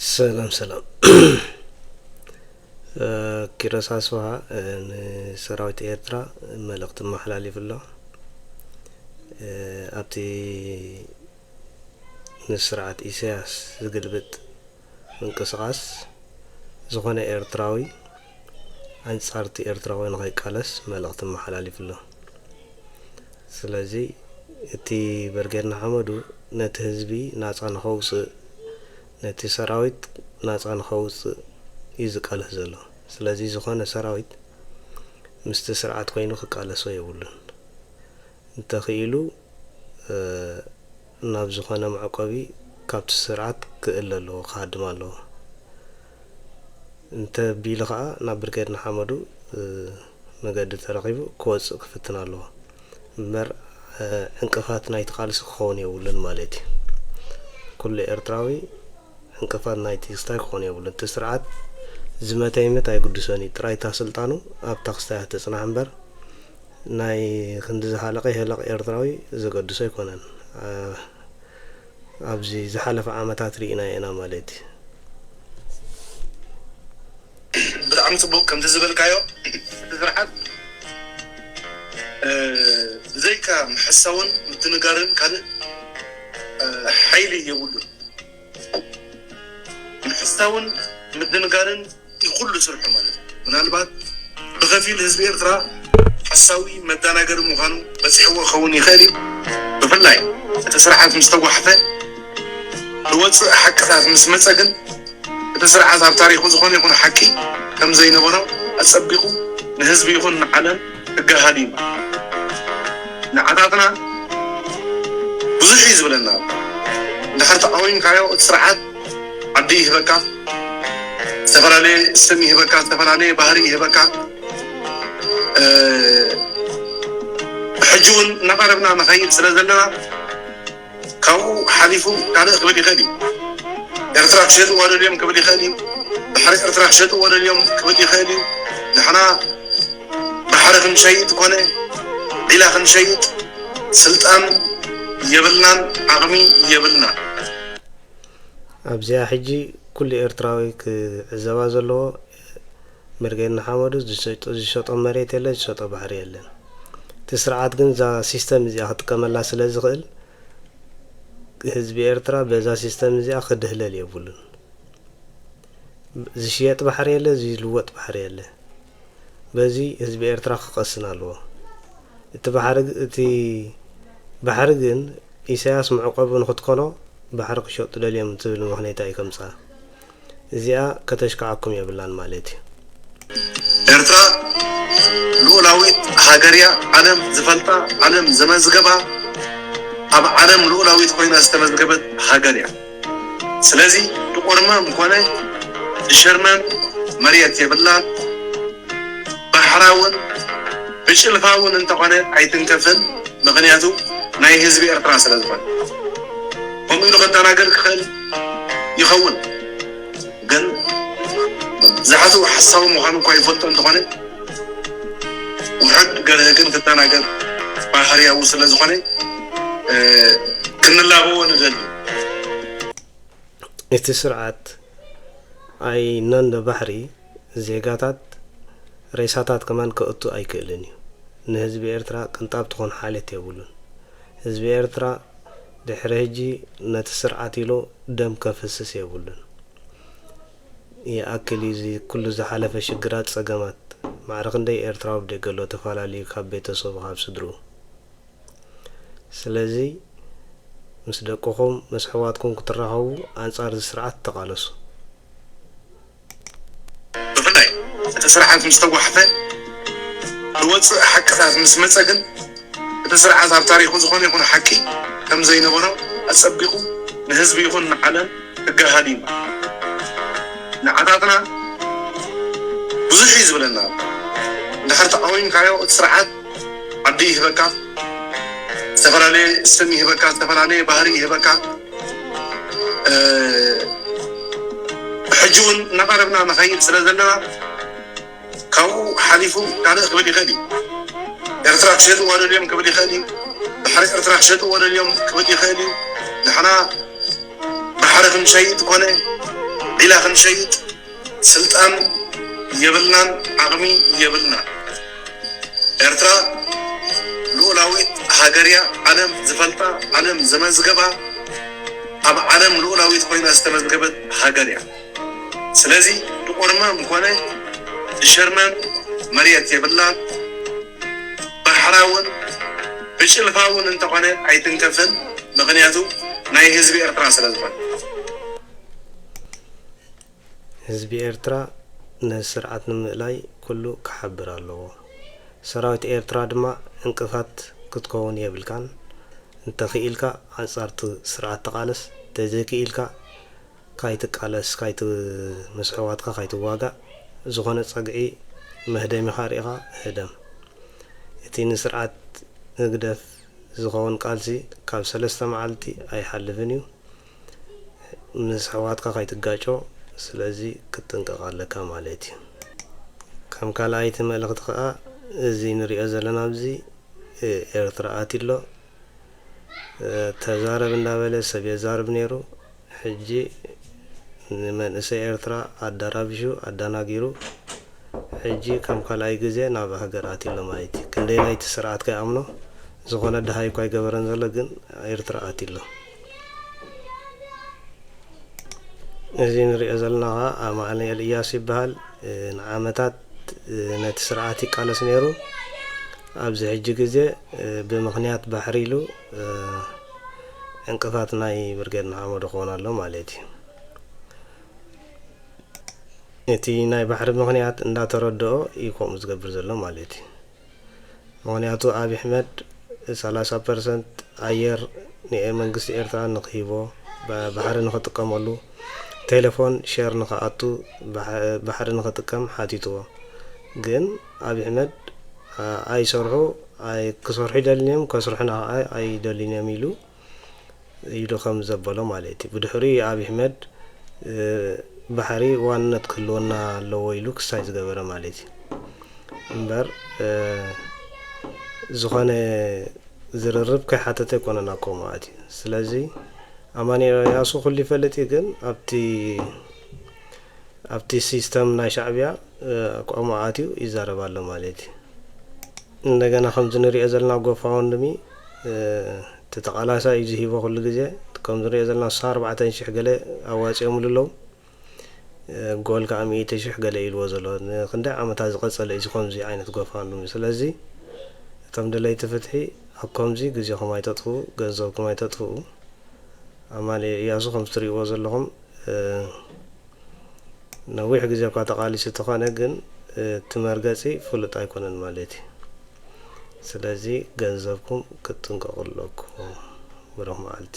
ሰላም ሰላም። ኪሮስ ኣስፍሃ ንሰራዊት ኤርትራ መልእኽቲ መሓላሊፉ ኣሎ። ኣብቲ ንስርዓት ኢሳያስ ዝግልብጥ ምንቅስቓስ ዝኾነ ኤርትራዊ ኣንጻርቲ ኤርትራዊ ንኸይቃለስ መልእኽቲ መሓላሊፉ ኣሎ። ስለዚ እቲ ብርጌድ ንሓመዱ ነቲ ህዝቢ ናጻ ንኸውጽእ፣ ነቲ ሰራዊት ናጻ ንኸውጽእ እዩ ዝቃለስ ዘሎ። ስለዚ ዝኾነ ሰራዊት ምስቲ ስርዓት ኮይኑ ክቃለሶ የብሉን። እንተኽኢሉ ናብ ዝኾነ መዕቆቢ ካብቲ ስርዓት ክእለ ኣለዎ፣ ክሃድም ኣለዎ። እንተ ቢሉ ኸኣ ናብ ብርጌድ ንሓመዱ መገዲ ተረኺቡ ክወጽእ ክፍትን ኣለዎ። እምበር ዕንቅፋት ናይቲ ቃልሲ ክኸውን የብሉን ማለት እዩ። ኩሉ ኤርትራዊ ዕንቅፋት ናይቲ ክስታይ ክኾን የብሉን። እቲ ስርዓት ዝመተ ይምት ኣይግድሶን እዩ። ጥራይ እታ ስልጣኑ ኣብታ ክስታይ ትጽናሕ እምበር ናይ ክንዲ ዝሃለቐ ይህለቕ ኤርትራዊ ዘገድሶ ኣይኮነን። ኣብዚ ዝሓለፈ ዓመታት ርኢና ኢና ማለት እዩ። ብጣዕሚ ፅቡቅ ከምቲ ዝበልካዮ ስርዓት ብዘይካ ምሕሳውን ምትንጋርን ካልእ ሓይሊ የብሉን። ምሕሳውን ምድንጋርን ይኩሉ ስርሑ ማለት እዩ። ምናልባት ብከፊል ህዝቢ ኤርትራ ሓሳዊ መዳናገሪ ምዃኑ በፂሕዎ ክኸውን ይኽእል እዩ። ብፍላይ እቲ ስርዓት ምስ ተጓሕፈ ዝወፅእ ሓቅታት ምስ መፀ ግን እቲ ስርዓት ኣብ ታሪኹ ዝኾነ ይኹን ሓቂ ከም ዘይነበሮ ኣፀቢቑ ንህዝቢ ይኹን ንዓለም ክገሃድ እዩ። ንዓታትና ብዙሕ እዩ ዝብለና። እንድሕር ተቃዊምካዮ እቲ ስርዓት ዓዲ ይህበካ፣ ዝተፈላለየ ስም ይህበካ፣ ዝተፈላለየ ባህሪ ይህበካ። ሕጂ እውን እናቐረብና ንኸይድ ስለ ዘለና ካብኡ ሓሊፉ ካልእ ክብል ይኽእል እዩ። ኤርትራ ክሸጥዎ ደልዮም ክብል ይኽእል እዩ። ባሕሪ ኤርትራ ክሸጥዎ ደልዮም ክብል ይኽእል እዩ። ንሕና ባሕሪ ክንሸይጥ ኮነ ዒላ ክንሸይጥ ስልጣን የብልናን ዓቕሚ የብልናን። ኣብዚኣ ሕጂ ኩሉ ኤርትራዊ ክዕዘባ ዘለዎ፣ ብርጌድ ንሓመዱ ዝሸጦ መሬት የለን፣ ዝሸጦ ባሕሪ የለን። እቲ ስርዓት ግን እዛ ሲስተም እዚኣ ክጥቀመላ ስለ ዝኽእል ህዝቢ ኤርትራ በዛ ሲስተም እዚኣ ክድህለል የብሉን። ዝሽየጥ ባሕሪ የለ፣ ዝልወጥ ባሕሪ የለ። በዚ ህዝቢ ኤርትራ ክቐስን ኣለዎ። እቲ ባሕሪ እቲ ባሕሪ ግን ኢሳያስ መዕቆቢ ንክትኮኖ ባሕሪ ክሸጡ ደልዮም ትብል ምኽንያት እዩ ከምጽኣ። እዚኣ ከተሽክዓኩም የብላን ማለት እዩ። ኤርትራ ልኡላዊት ሃገር እያ። ዓለም ዝፈልጣ፣ ዓለም ዘመዝገባ፣ ኣብ ዓለም ልኡላዊት ኮይና ዝተመዝገበት ሃገር እያ። ስለዚ ድቆርመም ኮነ ድሸርመም መሬት የብላን። ባሕራ እውን ብጭልፋ እውን እንተኾነ ኣይትንከፍን። ምኽንያቱ ናይ ህዝቢ ኤርትራ ስለ ዝኾነ ከምኡ ኢሉ ከደናገር ክኽእል ይኸውን። ግን መብዛሕትኡ ሓሳዊ ምዃኑ እኳ ይፈልጦ እንተኾነ ውሕድ ገርህ ግን ክደናገር ባህርያዊ ስለ ዝኾነ ክንላበዎ ንደሊ። እቲ ስርዓት ኣይነንዶ ባሕሪ ዜጋታት ሬሳታት ከማን ከእቱ ኣይክእልን እዩ። ንህዝቢ ኤርትራ ቅንጣብ ትኾን ሓልየት የብሉን። ህዝቢ ኤርትራ ድሕሪ ሕጂ ነቲ ስርዓት ኢሉ ደም ከፍስስ የብሉን። ይኣክል እዩ እዚ ኩሉ ዝሓለፈ ሽግራት፣ ጸገማት። ማዕረ ክንደይ ኤርትራዊ ብደገ ኣሎ ተፈላለዩ ካብ ቤተሰቡ፣ ካብ ስድርኡ። ስለዚ ምስ ደቅኹም ምስ ኣሕዋትኩም ክትራኸቡ ኣንጻር እዚ ስርዓት ተቓለሱ። ብፍላይ እቲ ስርዓት ምስ ተጓሕፈ ዝወፅእ ሓቅታት ምስ መፀ ግን እቲ ስርዓት ኣብ ታሪኹ ዝኾነ ይኹን ሓቂ ከም ዘይነበሮ ኣፀቢቑ ንህዝቢ ይኹን ንዓለም ክገሃድ እዩ። ንዓታትና ብዙሕ እዩ ዝብለና። እንድሕር ተቃዊምካዮ እቲ ስርዓት ዓዲ ይህበካ፣ ዝተፈላለየ ስም ይህበካ፣ ዝተፈላለየ ባህሪ ይህበካ። ሕጂ እውን እናቐረብና ንኸይድ ስለ ዘለና ካብኡ ሓሊፉ ካልእ ክብል ይኽእል እዩ። ኤርትራ ክሸጥዎ ደልዮም ክብል ይኽእል እዩ። ባሕሪ ኤርትራ ክሸጥዎ ደልዮም ክብል ይኽእል እዩ። ንሕና ባሕሪ ክንሸይጥ ኮነ ዒላ ክንሸይጥ ስልጣን የብልናን ዓቕሚ የብልናን። ኤርትራ ልኡላዊት ሃገር እያ። ዓለም ዝፈልጣ፣ ዓለም ዘመዝገባ፣ ኣብ ዓለም ልኡላዊት ኮይና ዝተመዝገበት ሃገር እያ። ስለዚ ብቆርማም ኮነ ብሸርማም መሬት የብላን። ባሕራ እውን ብጭልፋ እውን እንተኾነ ኣይትንከፍን። ምኽንያቱ ናይ ህዝቢ ኤርትራ ስለ ዝኾነ። ህዝቢ ኤርትራ ነዚ ስርዓት ንምእላይ ኩሉ ክሓብር ኣለዎ። ሰራዊት ኤርትራ ድማ ዕንቅፋት ክትከውን የብልካን። እንተኽኢልካ ኣንጻርቲ ስርዓት ተቓለስ፣ ተዘይክኢልካ ካይትቃለስ፣ ካይት-፣ ምስ ኣሕዋትካ ካይትዋጋእ፣ ዝኾነ ጸግዒ መህደሚኻ ርኢኻ ህደም። እቲ ንስርዓት ህግደፍ ዝኸውን ቃልሲ ካብ ሰለስተ መዓልቲ ኣይሓልፍን እዩ። ምስ ኣሕዋትካ ካይትጋጮ፣ ስለዚ ክትጥንቀቕ ኣለካ ማለት እዩ። ከም ካልኣይቲ መልእኽቲ ከኣ፣ እዚ ንሪኦ ዘለና ኣብዚ፣ እ፣ ኤርትራ ኣትዩ ኣሎ። እ፣ ተዛረብ እንዳበለ ሰብ የዛርብ ነይሩ። ሕጂ ንመንእሰይ ኤርትራ ኣዳራቢሹ፣ ኣዳናጊሩ፣ ሕጂ ከም ካልኣይ ግዜ ናብ ሃገር ኣትዩ ኣሎ ማለት እዩ። ክንደይ ናይቲ ስርዓት ከይኣምኖ፣ ዝኾነ ደሃይ እኳ ኣይገበረን ዘሎ፣ ግን ኤርትራ ኣትዩ ኣሎ። እዚ ንሪኦ ዘለና ኸዓ ኣማኑኤል እያሱ ይበሃል። እ፣ ንዓመታት፣ እ፣ ነቲ ስርዓት ይቃለስ ነይሩ። ኣብዚ ሕጂ ግዜ፣ እ፣ ብምኽንያት ባሕሪ ኢሉ፣ እ፣ ዕንቅፋት ናይ ብርጌድ ንሓመዱ ክኾን ኣሎ ማለት እዩ። እቲ ናይ ባሕሪ ምኽንያት እንዳተረድኦ እዩ ከምኡ ዝገብር ዘሎ ማለት እዩ። ምኽንያቱ ኣብይ ኣሕመድ ሰላሳ ፐርሰንት ኣየር ንኤ-፣ መንግስቲ ኤርትራ ንክህቦ፣ ባ-፣ ባሕሪ ንክጥቀመሉ፣ ቴሌፎን ሸር ንክኣቱ፣ ባሕ-፣ ባሕሪ ንክጥቀም ሓቲትዎ። ግን ኣብይ ኣሕመድ፣ ኣ-፣ ኣይሰርሑ፣ ኣይ-፣ ክሰርሑ ይደልዮም፣ ከስርሑና ኸዓ ኣይደልዮም ኢሉ፣ ኢሉ ከም ዘበሎ ማለት እዩ። ብድሕሪኡ እዩ ኣብይ ኣሕመድ፣ እ፣ ባሕሪ ዋንነት ክህልወና ኣለዎ ኢሉ ክሳይ ዝገበረ ማለት እዩ። እምበር፣ እ፣ ዝኾነ ዝርርብ ከይሓተተ ኣይኮነን ኣብ ከምኡ ኣትዩ። ስለዚ ኣማኑኤል እያሱ ኩሉ ይፈልጥ እዩ፣ ግን ኣብቲ፣ ኣብቲ ሲስተም ናይ ሻዕብያ፣ እ፣ ከምኡ ኣትዩ ይዛረብ ኣሎ ማለት እዩ። እንደገና ከምዚ ንሪኦ ዘለና ጎፋውንድሚ፣ እ፣ እቲ ተቓላሳይ እዩ ዝሂቦ ኩሉ ግዜ። ከምዚ ንሪኦ ዘለና ስሳ ኣርባዕተ ሽሕ ገለ ኣዋፂኦምሉ ኣለዉ። እ፣ ጎል ከዓ ሚእቲ ሽሕ ገለ ኢልዎ ዘሎ። ንክንደይ ዓመታት ዝቐጸለ እዩ ከምዚ ዓይነት ጎፋንድሚ። ስለዚ እቶም ደለይቲ ፍትሒ ኣብ ከምዚ ግዜኹም ኣይተጥፍኡ፣ ገንዘብኩም ኣይተጥፍኡ። ኣማኑኤል እያሱ ከምዚ ትሪእዎ ዘለኹም፣ እ፣ ነዊሕ ግዜ እኳ ተቓሊሱ እንተኾነ ግን፣ እ፣ እቲ መርገጺ ፍሉጥ ኣይኮነን ማለት እዩ። ስለዚ ገንዘብኩም ክትጥንቀቑ ኣለኩም። ብሩኽ መዓልቲ።